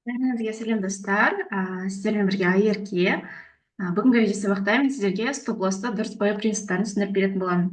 Бәріңізге сәлем, достар! Сіздермен бірге Айерке. Бүгінгі видео сабақта мен сіздерге стоп-лоссты дұрыс қою принциптерін түсіндіріп беретін боламын.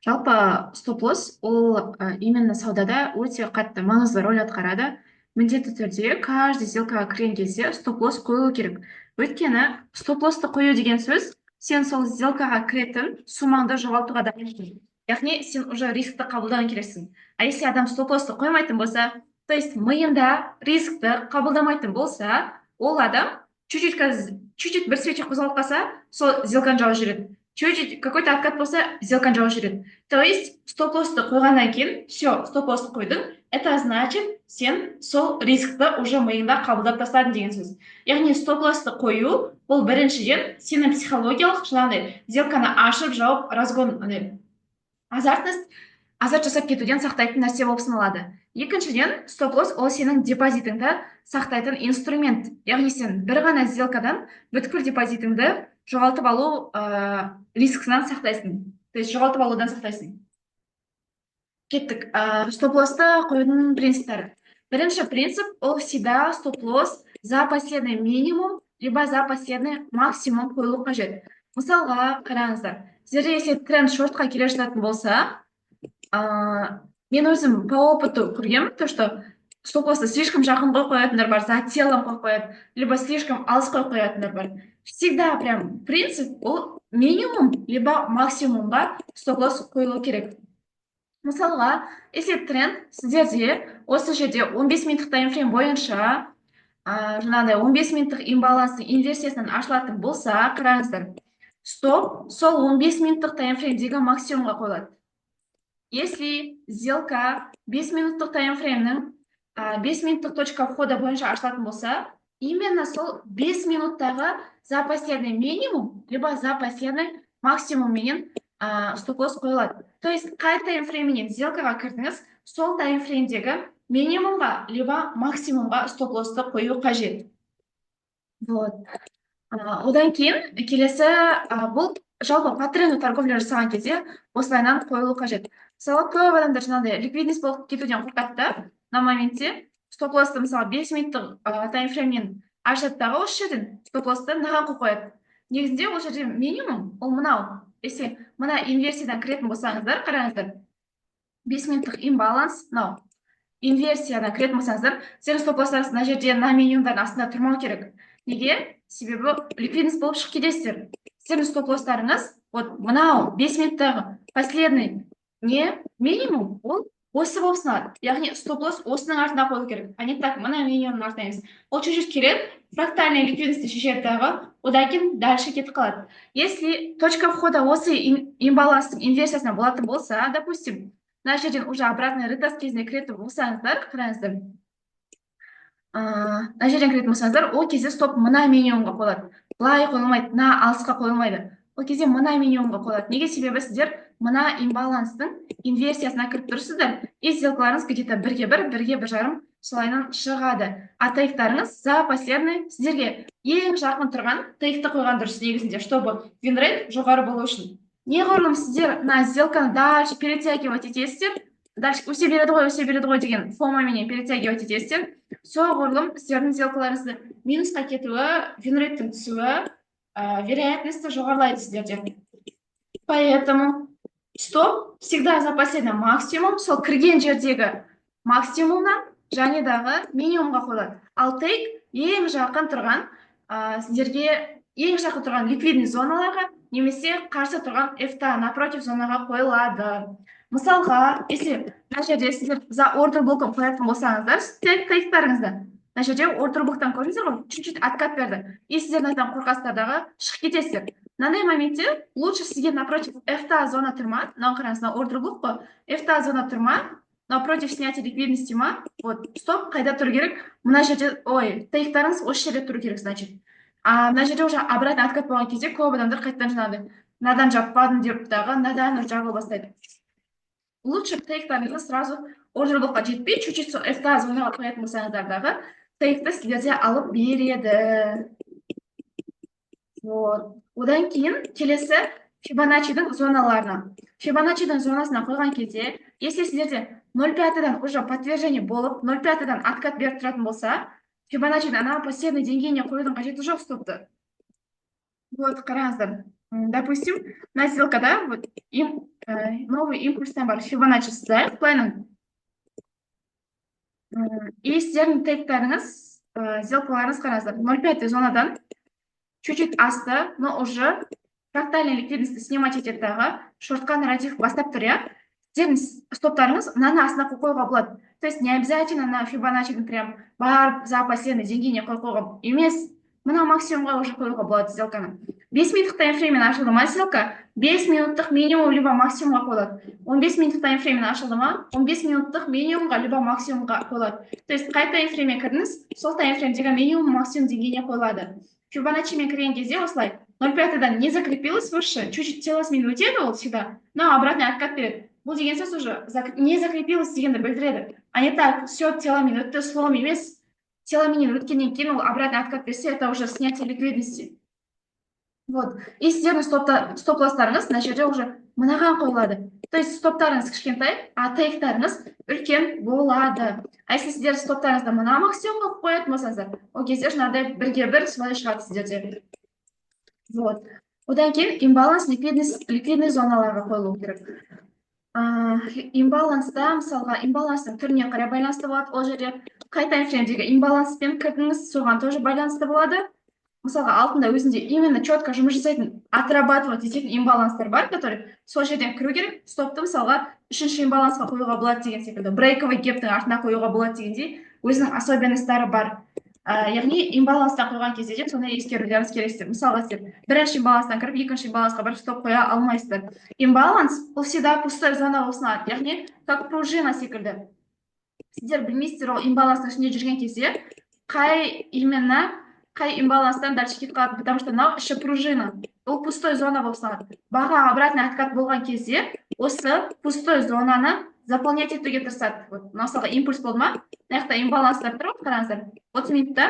Жалпы, стоп-лосс ол именно саудада өте қатты маңызды роль атқарады. Міндетті түрде каждый сделкаға кірген кезде стоп-лосс қойылу керек. Өйткені стоп-лоссты қою деген сөз — сен сол сделкаға кіретін суммаңды жоғалтуға дайынсың. Яғни сен уже рискті қабылдаған керексің. А если адам стоп-лоссты қоймайтын болса, то есть миында рискті қабылдамайтын болса, ол адам чуть-чуть, қазір чуть-чуть бір свеча қозғалып қалса, сол сделканы жауып жібереді. Чуть-чуть какой-то откат болса, сделканы жауып жібереді. То есть стоп-лоссты қойғаннан кейін, все, стоп-лоссты қойдың, это значит, сен сол рискті уже миыңда қабылдап тастадың деген сөз. Яғни стоп-лоссты қою бұл, біріншіден, сенің психологиялық жаңағыдай сделканы ашып жауып разгон, андай азартность, азарт жасап кетуден сақтайтын нәрсе болып саналады. Екіншіден, стоп лосс ол сенің депозитіңді сақтайтын инструмент. Яғни сен бір ғана сделкадан бүткіл депозитіңді жоғалтып алу рискісінен сақтайсың, то есть жоғалтып алудан сақтайсың. Кеттік. Стоп лоссты қоюдың принциптері. Бірінші принцип ол всегда стоп лосс за последний минимум либо за последний максимум қойылу қажет. Мысалға, қараңыздар, сіздерде если тренд шортқа келе жататын болса, мен өзім по опыту көргенмін, то что стоп лоссты слишком жақын қойып қоятындар бар, за телом қойып қояды, либо слишком алыс қойып қоятындар бар. Всегда прям принцип ол минимум либо максимумға стоп лосс қойылу керек. Мысалға, если тренд сіздерде осы жерде 15 минуттық таймфрейм бойынша жаңағыдай 15 минуттық имбаланстың инверсиясынан ашылатын болса, қараңыздар, стоп сол 15 минуттық таймфреймдегі максимумға қойылады. Если сделка 5 минуттық таймфреймнің 5 минуттық точка входа бойынша ашылатын болса, именно сол 5 минуттағы за последний минимум либо за последний максимум менен стоп лосс қойылады. То есть қай таймфреймменен сделкаға кірдіңіз, сол таймфреймдегі минимумға либо максимумға стоп лоссты қою қажет. Вот. Одан кейін келесі, бұл жалпы по тренду торговля жасаған кезде осылайынан қойылу қажет. Мысалы, көп адамдар жаңағыдай ликвидность болып кетуден қорқады да, на моменте стоп лоссты, мысалы, 5 минуттық таймфреймнен ашады дағы, осы жерден стоп лоссты мынаған қойып қояды. Негізінде ол жерде минимум ол мынау. Если мына инверсиядан кіретін болсаңыздар, қараңыздар, 5 минуттық имбаланс мынау, инверсиядан кіретін болсаңыздар, сіздердің стоп лосстарыңыз мына жерде, мына минимумдардың астында тұрмау керек. Неге? Себебі ликвидность болып шығып кетесіздер. Сіздердің стоп лосстарыңыз вот мынау 5 минуттағы последний не минимум, ол осы болып саналады. Яғни стоп лосс осының артына қою керек, а не так мына минимумның артына емес. Ол чуть-чуть келеді, фрактальный ликвидностьті шешеді дағы, одан кейін дальше кетіп қалады. Если точка входа осы имбаланстың инверсиясынан болатын болса, допустим, мына жерден уже обратный ретест кезінде кіретін болсаңыздар, қараңыздар, мына жерден кіретін болсаңыздар, ол кезде стоп мына минимумға қойылады. Былай қойылмайды, мына алысқа қойылмайды. Ол кезде мына минимумға қойылады. Неге? Себебі сіздер мына имбаланстың инверсиясына кіріп тұрсыздар, и сделкаларыңыз где-то 1:1, 1:1,5 солайынан шығады. А тейктарыңыз за последний, сіздерге ең жақын тұрған тейкті қойған дұрыс негізінде, чтобы винрейт жоғары болу үшін. Неғұрлым сіздер мына сделканы дальше перетягивать етесіздер, дальше өсе береді ғой, өсе береді ғой деген фомаменен перетягивать етесіздер, соғұрлым сіздердің сделкаларыңызды минусқа кетуі, винрейттің түсуі вероятності жоғарылайды сіздерде. Поэтому стоп всегда за последний максимум, сол кірген жердегі максимумнан және дағы минимумға қойылады. Ал тейк ең жақын тұрған, сіздерге ең жақын тұрған ликвидный зоналарға немесе қарсы тұрған FTA, напротив зонаға қойылады. Мысалға, если мына жерде сіздер за ордер блокын қоятын болсаңыздар, тейктарыңызды мына жерде ордер блоктан көрдіңіздер ғой, чуть чуть откат берді, и сіздер мынадан қорқасыздар дағы, шығып кетесіздер. Мынандай моментте лучше сізге напротив FTA зона тұр ма? Мынау, қараңыз, мынау ордер блок қой. FTA зона тұр ма, напротив снятия ликвидности ма? Вот стоп қайда тұру керек? Мына жерде. Ой, тейктарыңыз осы жерде тұру керек, значит. А мына жерде уже обратно откат болған кезде көп адамдар қайтадан жаңағыдай мынадан жаппадым деп дағы, мынадан жаба бастайды. Лучше тейктарыңызды сразу ордер блокқа жетпей, чуть чуть сол FTA зонаға қоятын болсаңыздар дағы, тейкті сіздерде алып береді. Вот. Одан кейін келесі Фибоначчидің зоналарына. Фибоначчидің зонасына қойған кезде, если сіздерде 0,5-дан уже подтверждение болып, 0,5-дан откат беріп тұратын болса, Фибоначчидің ана последний деңгейіне қоюдың қажеті жоқ стопты. Вот, қараңыздар. Допустим, мына сделкада вот новый импульстан бар, Фибоначчи сызайық былайынан. И сіздердің тейктарыңыз, сделкаларыңыз, қараңыздар, 0,5 зонадан чуть-чуть асты, но уже фрактальный ликвидностьті снимать етеді дағы, шортқа нарратив бастап тұр, иә. Сіздердің стоптарыңыз мынаның астына қойып қоюға болады. То есть не обязательно на Фибоначчидің прям барып за последний деңгейіне қойып қоюға емес, мына максимумға уже қоюға болады сделканы. 5 минуттық таймфрейммен ашылды ма сделка, 5 минуттық минимум либо максимумға қойылады. 15 минуттық таймфрейммен ашылды ма, 15 минуттық минимумға либо максимумға қойылады. То есть қай таймфрейммен кірдіңіз, сол таймфреймдегі минимум, максимум деңгейіне қойылады. Фибоначчимен кірген кезде осылай 0,5-дан не закрепилось выше, чуть-чуть телосымен өтеді ол всегда, но обратный откат береді. Бұл деген сөз уже не закрепилось дегенді білдіреді. А не так, все, теломен өтті, слом емес. Теломенен өткеннен кейін ол обратный откат берсе, это уже снятие ликвидности. Вот. И сіздердің стоп-лосстарыңыз мына жерде уже мынаған қойылады. То есть стоптарыңыз кішкентай, а тейктарыңыз үлкен болады. А если сіздер стоптарыңызды мына максимумға қоятын болсаңыздар, ол кезде жаңағыдай бірге бір солай шығады сіздерде. Вот. Одан кейін имбаланс, ликвидность, ликвидный зоналарға қойылу керек. Имбаланста, мысалға, имбаланстың түріне қарай байланысты болады. Ол жерде қай таймфреймдегі имбаланспен кірдіңіз, соған тоже байланысты болады. Мысалға, алтында өзінде именно четко жұмыс жасайтын, отрабатывать ететін имбаланстар бар, который сол жерден кіру керек. Стопты, мысалға, үшінші имбалансқа қоюға болады деген секілді, брейковый гэптің артына қоюға болады дегендей өзінің особенностьтары бар. Яғни имбаланстан қойған кезде де соны ескерулеріңіз керексіздер. Мысалға, сіздер бірінші имбаланстан кіріп, екінші имбалансқа барып стоп қоя алмайсыздар. Имбаланс бұл всегда пустой зона болып саналады, яғни как пружина секілді. Сіздер білмейсіздер, ол имбаланстың ішінде жүрген кезде қай именно қай имбаланстан дальше кетіп қалады, потому что мынау іші пружина, ол пустой зона болып саналады. Баға обратный откат болған кезде осы пустой зонаны заполнять етуге тырысады. Вот, мысалға, импульс болды ма, мына жақта имбаланстар тұр ғой, қараңыздар, 30 минутта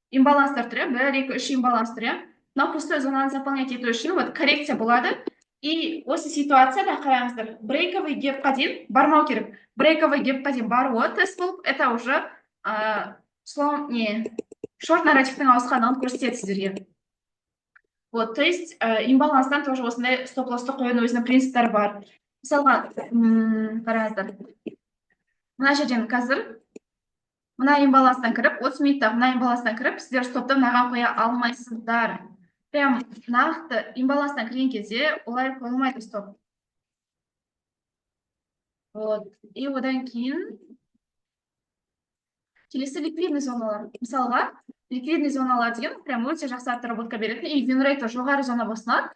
имбаланстар тұр, иә, бір, екі, үш имбаланс тұр, иә. Мынау пустой зонаны заполнять ету үшін вот коррекция болады. И осы ситуацияда, қараңыздар, брейковый гэпқа дейін бармау керек. Брейковый гэпқа дейін баруы тест болып, это уже слом, не шорт нарративтің ауысқандығын көрсетеді сіздерге. Вот, то есть имбаланстан тоже осындай стоп лоссты қоюдың өзінің принциптері бар. Мысалға, қараңыздар, мына жерден қазір мына имбаланстан кіріп, 30 минутта мына имбаланстан кіріп, сіздер стопты мынаған қоя алмайсыздар. Прям нақты имбаланстан кірген кезде олай қойылмайды стоп. Вот. И одан кейін келесі ликвидный зоналар. Мысалға, ликвидный зоналар деген прям өте жақсы отработка беретін и винрейті жоғары зона болып саналады.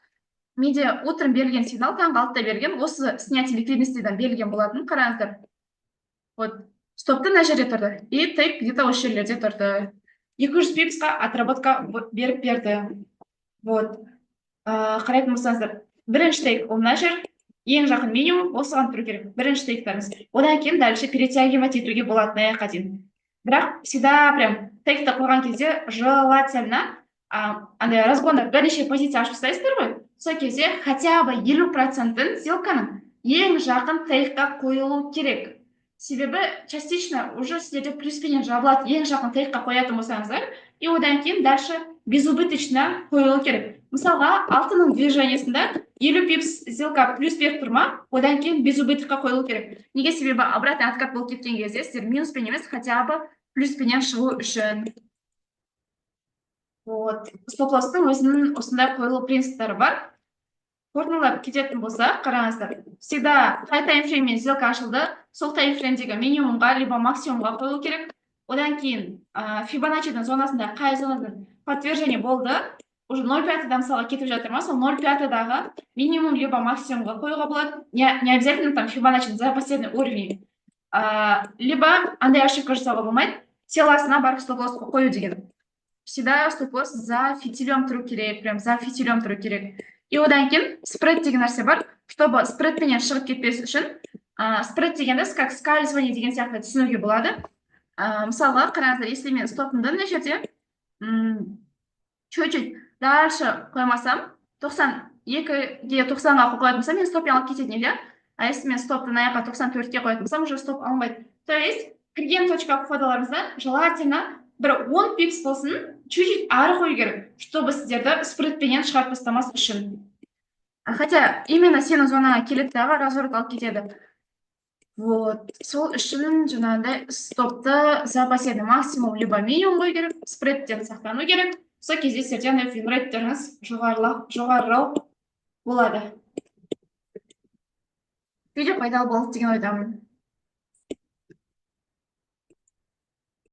Менде утром берілген сигнал, таңғы 6-да берілген, осы снятие ликвидностьтен берілген болатын. Қараңыздар, вот стопты мына жерде тұрды и тейк где то осы жерлерде тұрды, 200 пипсқа отработка беріп берді. Вот, қарайтын болсаңыздар, бірінші тейк ол мына жер, ең жақын минимум, осыған тұру керек бірінші тейктарыңыз. Одан кейін дальше перетягивать етуге болады мына жаққа дейін. Бірақ всегда прям тейкті қойған кезде желательно андай разгонда бірнеше позиция ашып тастайсыздар ғой, сол кезде хотя бы 50%-ін сделканың ең жақын тейкқа қойылу керек. Себебі частично уже сіздерде плюспенен жабылады ең жақын тейкқа қоятын болсаңыздар. И одан кейін дальше безубыточно қойылу керек. Мысалға, алтынның движениесінде 50 пипс сделка плюс беріп тұр ма, одан кейін безубытокқа қойылу керек. Неге? Себебі обратный откат болып кеткен кезде сіздер минуспен емес, хотя бы плюспенен шығу үшін. Вот, стоп лосстың өзінің осындай қойылу принциптері бар. Қорытындылап кететін болсақ, қараңыздар, всегда қай таймфрейммен сделка ашылды, сол таймфреймдегі минимумға либо максимумға қойылу керек. Одан кейін Фибоначчидің зонасында қай зонадан подтверждение болды, уже 0,5-дан, мысалға, кетіп жатыр ма, сол 0,5-дағы минимум либо максимумға қоюға болады. Не обязательно там Фибоначчи за последний уровень. Либо андай ошибка жасауға болмайды, телосына барып стоп лосс қою деген. Всегда стоп лосс за фитилем тұру керек, прям за фитилем тұру керек. И одан кейін спред деген нәрсе бар, чтобы спредпенен шығып кетпес үшін. Спред дегенді как скальзывание деген сияқты түсінуге болады. Мысалға, қараңыздар, если мен стопымды мына жерде чуть-чуть дальше қоймасам, 92-ге, 90-ға қоятын болсам, мен стоппен алып кететін едім, иә. А если мен стопты мына жаққа, 94-ке қоятын болсам, уже стоп алынбайды. То есть кірген точка входаларыңызда желательно Бір 10 пипс болсын, чуть-чуть ары қою керек, чтобы сіздерді спредпенен шығарып тастамас үшін. Хотя именно сенің зонаңа келеді дағы, разворот алып кетеді. Вот сол үшін жаңағындай стопты запасені максимум либо минимум қою керек, спредтен сақтану керек. Сол кезде сіздерде андай винрейттеріңіз жоғарырақ болады. Видео пайдалы болды деген ойдамын.